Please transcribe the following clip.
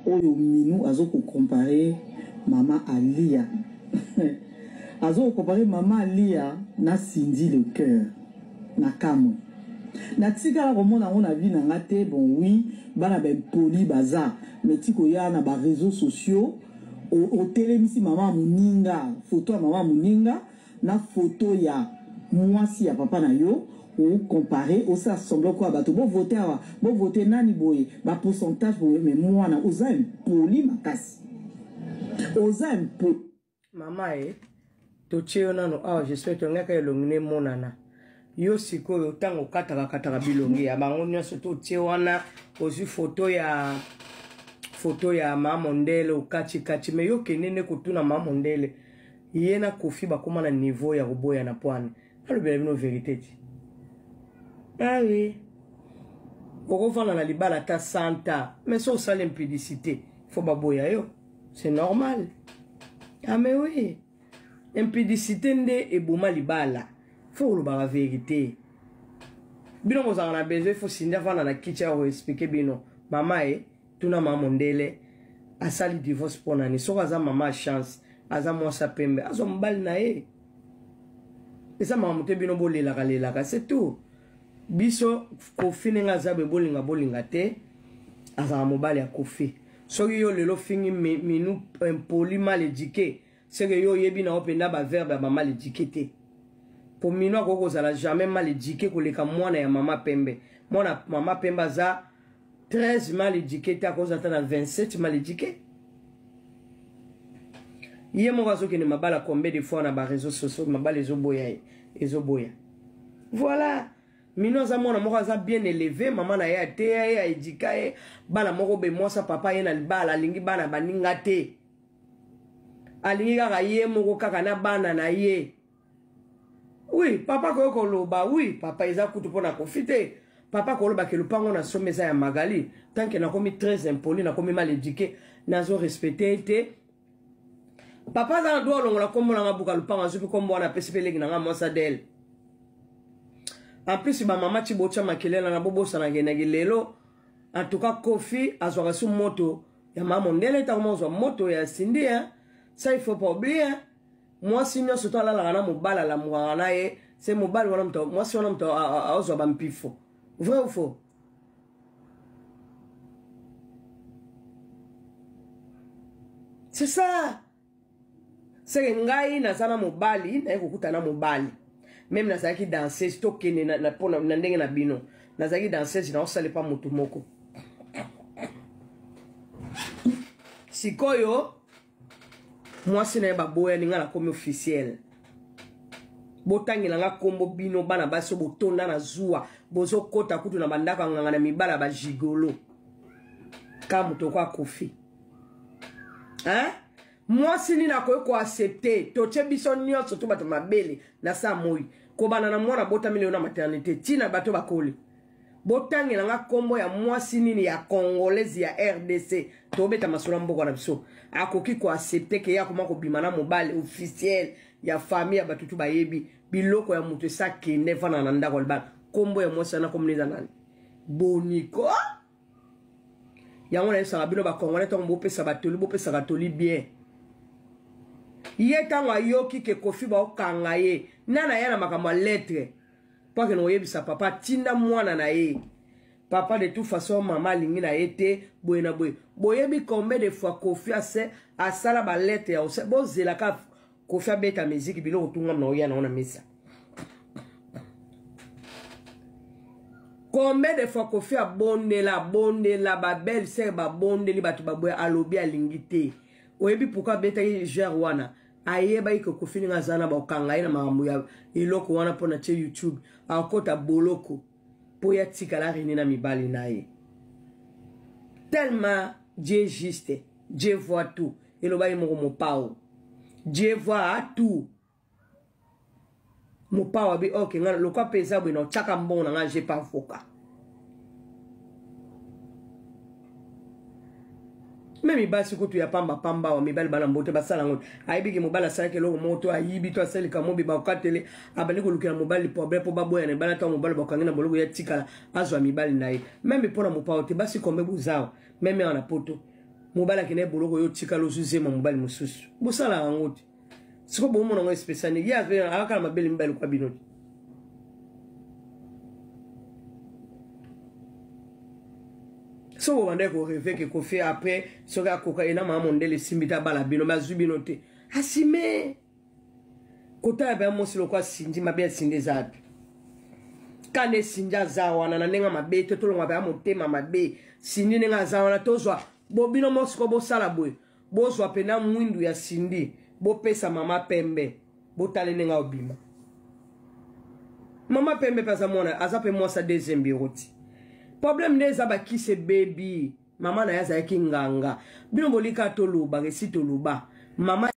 Oyo Minou azo ko comparer mama Aliya azo ko comparer mama Aliya na Cindy le coeur na kamwe na tikala komona yango na vie na nga te bon oui bana ba impoli baza mais ti koya na ba reseaux sociaux otelemisi mama muninga photo ya mama muninga na photo ya mwasi ya papa na yo o comparer osala semblant kwa bato bo voter awa bo voter nani boye ba pourcentage boye mais mwana oza impoli makasi oza impoli. Mama e totie yo nano awa j'espère tolingaka elongi no emonana yo sikoyo ntango okataka kataka bilongi ya bango nyonso totie wana ozwi foto ya foto ya ma mondele okatikaci me yo okende nde kotuna ma mondele ye na kofi bakoma na niveau ya koboyana pwani alobela bino verite ti awi ah okofanda na libala ata santa mais so osala impudicité fo baboya yo c'est normal ah mais oui impudicité nde eboma libala fo kolobaka verité bino bozalaka na besoin fo sindi afanda na kiti ya koexplike bino mama e tuna mama mondele asali divorce mpo nani soki aza mama ya chance aza mwasi ya pembe azwa mobali na ye eza makambo te bino bolelaka lelaka c'est tout biso kofi ndenge aza boye bolinga bolinga te azalaka mobali ya kofi soki yo lelo ofingi minu impoli mal éduqué seke yo oyebi na yo mpenza baverbe ya bamal éduqué te po minu akoki kozala jamais mal éduqué koleka mwana ya mama pembe mwana mama pembe aza 13 mal éduqué te akozala ata na 27 mal éduqué ye moko azokende mabala combien de fois na bareseau sociaux mabala ezoboya ye ezoboya voilà mino aza mwana moko aza bien élevé mama na ye ateya ye aedika ye bana moko be mwasa papa ye na libala alingi bana baninga te alingi kaka ye moko kaka na bana na ye oui papa koyo koloba oui papa eza kutu mpo na kofi te papa koloba ke lopango na somi eza ya magali tant ke nakomi très impoli nakomi mal éduqué nazo respecte ye te papa aza na droit olongola nkombo na nga buka lopango azwi mpe nkombo wana apesi mpe leki na nga mwasi adele en plus bamama ti botya makelele na bobosana kendaki lelo en tout cas kofi azwaka su moto ya mama mondele ntango mozwa moto ya sindi hein? ça il faut pas oublier hein? mwasi nyonso to alalaka na mobali alamukaka na ye se mobali wana moto mwasi wana moto aozwa bampifo vrai ou faux c'est ça seke ngai naza na mobali naye kokuta na mobali meme nazalaki danseuse tokende na, na, na, na ndenge na bino nazalaki danseuse naosala epa motu moko sikoyo mwasi na ye baboyani ngai nakomi officiel botangela nga nkombo bino bana basi oyo botonda na zuwa bozokota kutu na bandako ya nganga na mibala ya bagigolo ka moto oko akufi hein? mwasi nini akoki koaccepte totie biso nyonso to bato mabele na saa moi kobanda na mwana botami lelo na maternité ntina bato bakoli botangela nga nkombo ya mwasi nini ya congolaise ya rdc tobeta masolo ya mboka na biso akoki koaccepte ke ye akoma kobima na mobali officiel ya famille ya bato tu bayebi biloko ya moto esi akende efanda na ndako ya libala nkombo ya mwasi wana komona eza nani boniko yango nayebisaka bino bacongolais ntango bopesa batoli bopesaka toli bien ye ntango ayoki ke kofi baokanga ye nani aya na makambo ya lettre mpo akende koyebisa papa atinda mwana na ye papa de toute façon mama alingi na ye te boye na boye boyebi combien de fois kofi ase asala balete ya ose bozelaka kofi abeta miziki biloko tungam na oya nango na mesa combien de fois kofi abondela abondela babelle sere babondeli bato baboya alobi alingi te oyebi pourkui abetaki genre wana ayebaki ke kofi ndenge aza na bakokanga ye na makambo ya eloko wana mpo na tie youtube akota boloko mpo ye atikala rene na mibali na ye tellement dieu juste dieu voit tout eloba ye moko mopao dieu voit tout mopao abi ok nga lokwa mpe eza boye na otyaka mbongo na nga je pas avocat meme basi kutu ya pamba pamba awa mibali bana mbote basala yango ayebi ke mobali asalaki eloko moko to ayibi to asali likambo mobi bakatele abandi kolukela mobali problème mpo baboyana ebala ntango mobali bakangi na boloko ya tikala azwa mibali na ye meme mpo na mopao te basi kombe bozawa meme awa na poto. Mobali akende boloko, yo otikala ozwi zema mobali mosusu. Bosalaka yango te. Sikoyo bomona yango especial ye akaka na mabele mibali kwa bino te. Soki bobandaki koreve ke Kofi après soki akoka ye na mama mondele esimbi te abala bino, me azwi bino te. Asime kotala bya mwasi lokola Cindy, mabe ya Cindy eza wapi? Kana Cindy aza wana na ndenge mabe te, tolonga bya motema mabe. Cindy ndenge aza wana, tozwa bo bino mosiko bosala boye, bozwa pena mwindu ya Cindy bopesa mama pembe, botale ndenge obima. Mama pembe mpe aza mwana, aza mpe mwasi ya deuxième bureau ti. Problème nde eza bakisi ebebi. Mama na ye azalaki nganga. Bino bolika toloba, esi toloba. Mama